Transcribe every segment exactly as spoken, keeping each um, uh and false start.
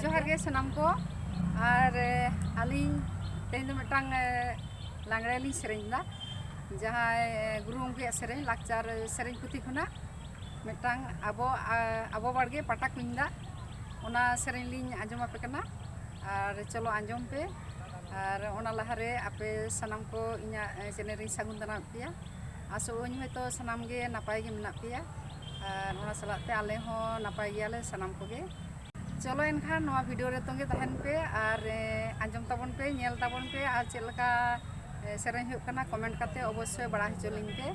ᱡᱚᱦᱟᱨ ᱜᱮ ᱥᱟᱱᱟᱢ ᱠᱚ᱾ ᱟᱨ ᱮ, ᱟᱹᱞᱤᱧ ᱛᱮᱦᱮᱧ ᱫᱚ ᱢᱤᱫᱴᱟᱝ ᱮ, ᱞᱟᱜᱽᱲᱮ ᱞᱤᱧ ᱥᱮᱨᱮᱧ ᱮᱫᱟ, ᱡᱟᱦᱟᱸᱭ ᱮ, ᱜᱩᱨᱩ ᱜᱚᱢᱠᱮᱭᱟᱜ ᱥᱮᱨᱮᱧ, ᱞᱟᱠᱪᱟᱨ ᱮ, ᱥᱮᱨᱮᱧ ᱯᱩᱛᱷᱤ ᱠᱷᱚᱱᱟᱜ ᱢᱤᱫᱴᱟᱝ ᱟᱵᱚ ᱟ, ᱟᱵᱚ ᱵᱟᱲᱜᱮ ᱯᱟᱴᱟ ᱠᱩᱧ ᱫᱟᱜ, ᱚᱱᱟ ᱥᱮᱨᱮᱧ ᱞᱤᱧ ᱟᱸᱡᱚᱢ ᱟᱯᱮ ᱠᱟᱱᱟ᱾ ᱟᱨ ᱪᱚᱞᱚ ᱟᱸᱡᱚᱢ ᱯᱮ᱾ ᱟᱨ ᱚᱱᱟ ᱞᱟᱦᱟᱨᱮ ᱟᱯᱮ ᱥᱟᱱᱟᱢ ᱠᱚ ᱤᱧᱟᱹᱜ ᱮ, ᱪᱮᱱᱮᱞ ᱨᱤᱧ ᱥᱟᱹᱜᱩᱱ ᱫᱟᱨᱟᱢᱮᱫ ᱯᱮᱭᱟ᱾ ᱟᱥᱚᱜ ᱟᱹᱧ ᱦᱚᱭᱛᱳ ᱥᱟᱱᱟᱢ ᱜᱮ ᱱᱟᱯᱟᱭ ᱜᱮ ᱢᱮᱱᱟᱜ ᱯᱮᱭᱟ, ᱟᱨ ᱚᱱᱟ ᱥᱟᱞᱟᱜ ᱛᱮ ᱟᱞᱮ ᱦᱚᱸ ᱱᱟᱯᱟᱭ ᱜᱮᱭᱟᱞᱮ ᱥᱟᱱᱟᱢ ᱠᱚᱜᱮ᱾ ᱪᱚᱞᱚ ᱮᱱᱠᱷᱟᱱ ᱱᱚᱣᱟ ᱵᱷᱤᱰᱤᱭᱳ ᱨᱮ ᱛᱚᱸᱜᱮ ᱛᱟᱦᱮᱱ ᱯᱮ ᱟᱨ ᱮ, ᱟᱸᱡᱚᱢ ᱛᱟᱵᱚᱱ ᱯᱮ, ᱧᱮᱞ ᱛᱟᱵᱚᱱ ᱯᱮ, ᱟᱨ ᱪᱮᱫ ᱞᱮᱠᱟ ᱮ, ᱥᱮᱨᱮᱧ ᱦᱩᱭᱩᱜ ᱠᱟᱱᱟ ᱠᱚᱢᱮᱱᱴ ᱠᱟᱛᱮ ᱚᱵᱚᱥᱥᱳᱭ ᱵᱟᱲᱟᱭ ᱦᱚᱪᱚ ᱞᱤᱧ ᱯᱮ᱾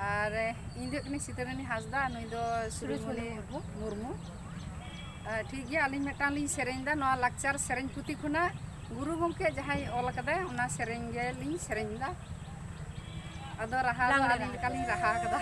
ᱟᱨ ᱮ, ᱤᱧ ᱫᱚ ᱦᱩᱭᱩᱜ ᱠᱟᱹᱱᱟᱹᱧ ᱥᱤᱛᱟᱹᱨᱟᱹᱱᱤ ᱦᱟᱸᱥᱫᱟ, ᱱᱩᱭ ᱫᱚ ᱥᱩᱨᱩᱡᱽᱢᱩᱱᱤ ᱢᱩᱨᱢᱩ᱾ ᱟᱨ ᱴᱷᱤᱠ ᱜᱮᱭᱟ, ᱟᱹᱞᱤᱧ ᱢᱤᱫᱴᱟᱝ ᱞᱤᱧ ᱥᱮᱨᱮᱧ ᱮᱫᱟ ᱱᱚᱣᱟ ᱞᱟᱠᱪᱟᱨ ᱥᱮᱨᱮᱧ ᱯᱩᱛᱷᱤ ᱠᱷᱚᱱᱟᱜ, ᱜᱩᱨᱩ ᱜᱚᱢᱠᱮ ᱡᱟᱦᱟᱸᱭ ᱚᱞ ᱟᱠᱟᱫᱟᱭ ᱚᱱᱟ ᱥᱮᱨᱮᱧ ᱜᱮᱞᱤᱧ ᱥᱮᱨᱮᱧ ᱮᱫᱟ᱾ ᱟᱫᱚ ᱨᱟᱦᱟ ᱫᱚ ᱞᱟᱜᱽᱲᱮ ᱟᱹᱞᱤᱧ ᱨᱟᱦᱟ᱾ ᱞᱮᱠᱟᱞᱤᱧ ᱨᱟᱦᱟ ᱟᱠᱟᱫᱟ᱾